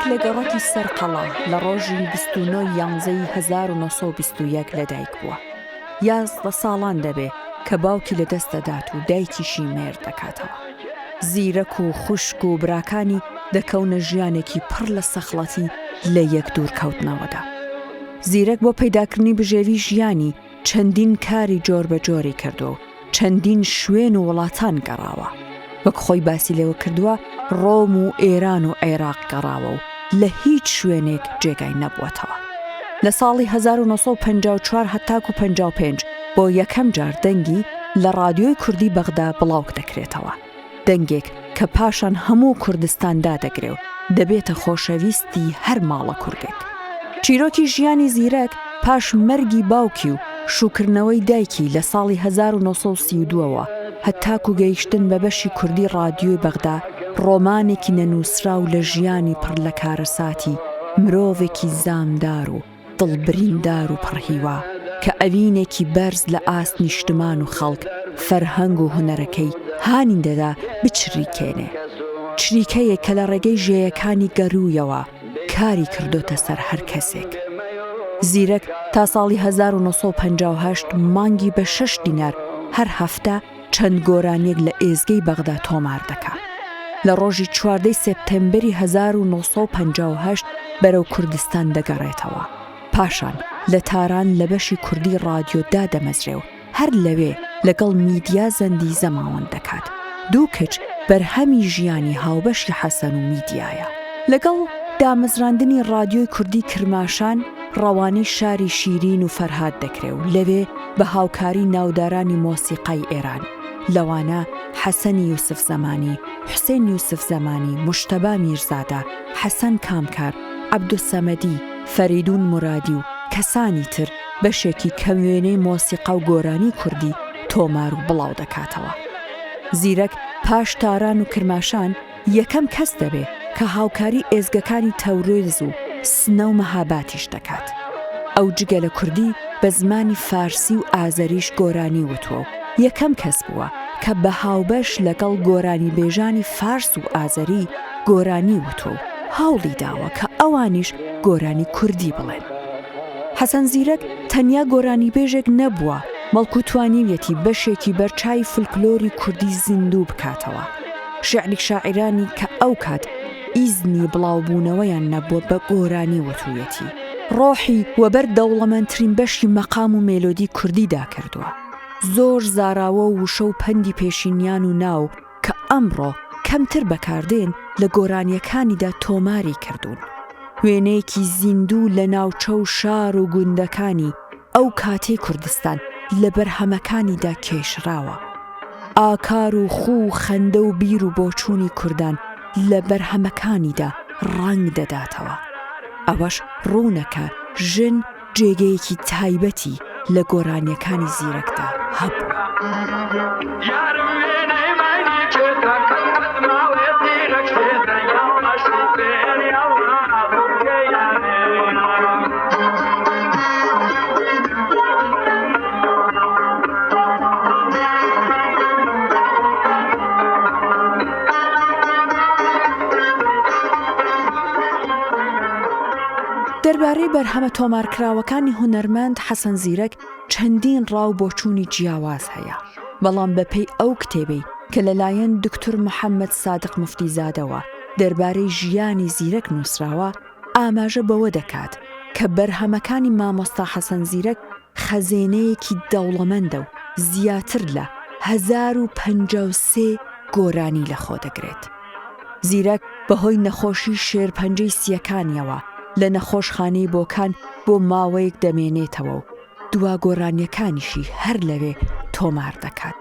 لە گەڕەکی سەرقەڵا لە ڕۆژی 29 یانزەی 1921 لەدایک بووە. 11 ساڵان دەبێ کە باوکی لەدەست دەدات و دایکیشی مێرد دەکاتەوە. زیرەک و خوشک و براکانی دەکەونە ژیانێکی پڕ لە سەخڵەتی لە یەک دوورکەوتنەوەدا. زیرەک بۆ پەیداکردنی بژێوی ژیانی چەندین کاری جۆربەجۆری کردووە و چەندین شوێن و وڵاتان گەڕاوە. وەک خۆی باسی لێوە کردووە ڕۆم و ئێران و عێراق گەڕاوە و لە هیچ شوێنێک جێگای نەبووەتەوە. لە ساڵی 1954 هەتاکو 55 بۆ یەکەم جار دەنگی لە ڕادیۆی کوردی بەغدا بڵاوک دەکرێتەوە. دەنگێک کە پاشان هەموو کوردستان دادەگرێ و دەبێتە خۆشەویستی هەر ماڵە کوردێک. چیرۆکی ژیانی زیرەک پاش مەرگی باوکی و شووکردنەوەی دایکی لە ساڵی 1932 ەوە هەتاکو گەیشتن بە بەشی کوردی ڕادیۆی بەغدا ڕۆمانێکی نەنووسراو لە ژیانی پڕ لە کارەساتی مرۆڤێکی زامدار و دڵ بریندار و پڕ هیوا، کە ئەوینێکی بەرز لە ئاست نیشتمان و خەڵک، فەرهەنگ و هونەرەکەی هانی دەدا بچریکێنێ. چریکەیەک کە لە ڕێگەی ژێیەکانی گەروویەوە کاری کردۆتە سەر هەر کەسێک. زیرەک تا ساڵی 1958 مانگی بە شەش دینار هەر هەفتە چەند گۆرانیەک لە ئێزگەی بەغدا تۆمار دەکا. لە ڕۆژی چواردەی سێپتێمبەری 1958 بەرەو کوردستان دەگەڕێتەوە. پاشان لە تاران لە بەشی کوردی ڕادیۆ دادەمەزرێ و هەر لەوێ لەگەڵ میدیا زەندی زەماوەند دەکات. دوو کچ بەرهەمی ژیانی هاوبەشی حەسەن و میدیایە. لەگەڵ دامەزراندنی ڕادیۆی کوردی کرماشان ڕەوانەی شاری شیرین و فەرهاد دەکرێ و لەوێ بە هاوکاری ناودارانی مۆسیقای ئێران، لەوانە حەسەنی یوسف زەمانی، حوسێن یوسف زەمانی، موجتەبا میرزادە، حەسەن کامکار، عەبدولسەمەدی، فەریدون مورادی و کەسانی تر بەشێکی کەموێنەی مۆسیقا و گۆرانی کوردی تۆمار و بڵاو دەکاتەوە. زیرەک پاش تاران و کرماشان یەکەم کەس دەبێ کە هاوکاری ئێزگەکانی تەورێز و سنە و مەهاباتیش دەکات. ئەو جگە لە کوردی بە زمانی فارسی و ئازەریش گۆرانی وتووە و یەکەم کەس بووە کە بە هاوبەش لەگەڵ گۆرانیبێژانی فارس و ئازەری گۆرانی وتووە و هەوڵی داوە کە ئەوانیش گۆرانی کوردی بڵێن. حەسەن زیرەک تەنیا گۆرانیبێژێک نەبووە، بەڵکو توانیویەتی بەشێکی بەرچاوی فولکلۆری کوردی زیندوو بکاتەوە. شیعری شاعیرانی کە ئەوکات ئیزنی بڵاوبوونەوەیان نەبووە بە گۆرانی وتوویەتی. ڕۆحی وەبەر دەوڵەمەندترین بەشی مەقام و مێلۆدی کوردیدا کردووە. زۆر زاراوە و وشە و پەندی پێشینیان و ناو کە ئەمڕۆ کەمتر بەکاردێن لە گۆرانییەکانیدا تۆماری کردوون. وێنەیەکی زیندوو لە ناوچە و شار و گوندەکانی ئەو کاتەی کوردستان لە بەرهەمەکانیدا کێشراوە. ئاکار و خوو و خەندە و بیر و بۆچوونی کوردان لە بەرهەمەکانیدا ڕەنگ دەداتەوە. ئەوەش ڕوونە کە ژن جێگەیەکی تایبەتی لە گۆرانییەکانی زیرەکدا هەبووە. دەربارەی بەرهەمە تۆمارکراوەکانی هونەرمەند حەسەن زیرەک چەندین ڕا و بۆچوونی جیاواز هەیە، بەڵام بەپێی ئەو کتێبەی کە لەلایەن دکتور محەممەد سادق موفتیزادەوە دەربارەی ژیانی زیرەک نووسراوە، ئاماژە بەوە دەکات کە بەرهەمەکانی مامۆستا حەسەن زیرەک خەزێنەیەکی دەوڵەمەندە و زیاتر لە 1053 گۆرانی لەخۆ دەگرێت. زیرەک بەهۆی نەخۆشی شێرپەنجەی سییەکانیەوە لە نەخۆشخانەی بۆکان بۆ ماوەیەک دەمێنێتەوە و دوا گۆرانیەکانیشی هەر لەوێ تۆمار دەکات.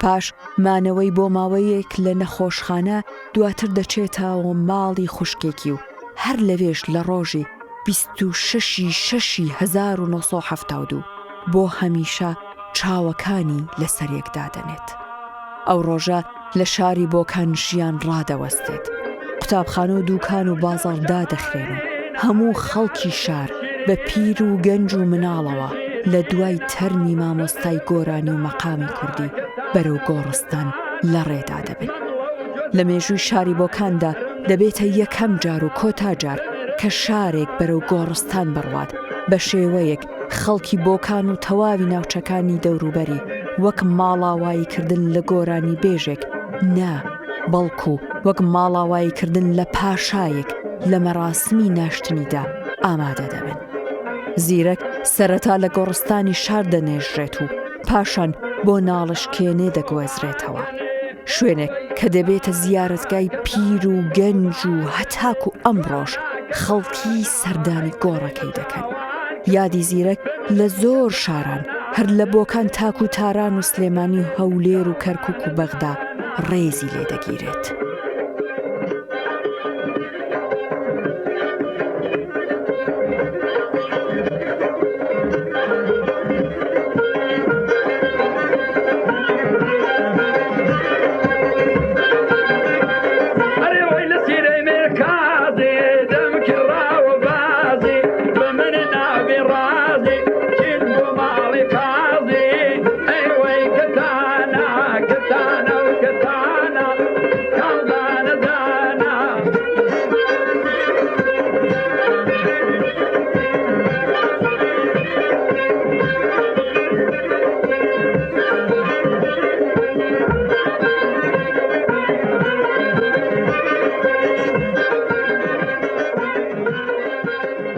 پاش مانەوەی بۆ ماوەیەک لە نەخۆشخانە دواتر دەچێتەوە ماڵی خوشکێکی و هەر لەوێش لە ڕۆژی 26 ی شەشی 1972 بۆ هەمیشە چاوەکانی لەسەر یەک دادەنێت. ئەو ڕۆژە لە شاری بۆکان ژیان ڕادەوەستێت. قوتابخانە و دووکان و بازاڕ دادەخرێن و هەموو خەڵکی شار بە پیر و گەنج و مناڵەوە لە دوای تەرمی مامۆستای گۆرانی و مەقامی کوردی بەرەو گۆڕستان لە ڕێدا دەبن. لە مێژووی شاری بۆکاندا. دەبێتە یەکەم جار و کۆتا جار کە شارێک بەرەو گۆڕستان بڕوات بە شێوەیەک خەڵکی بۆکان و تەواوی ناوچەکانی دەوروبەری وەک ماڵاواییکردن لە گۆرانیبێژێک نا، بەڵکو وەک ماڵاواییکردن لە پاشایەک لە مەراسمی ناشتنیدا ئامادە دەبن. زیرەک سەرەتا لە گۆڕستانی شار دەنێژرێت و پاشان بۆ ناڵشکێنێ دەگوێزرێتەوە. شوێنێک کە دەبێتە زیارەتگای پیر و گەنج و هەتاکو ئەمڕۆش خەڵکی سەردانی گۆڕەکەی دەکەن. یادی زیرەک لە زۆر شاران هەر لە بۆکان تاکو تاران و سلێمانی و هەولێر و کەرکوک و بەغدا ڕێزی لێ دەگیرێت.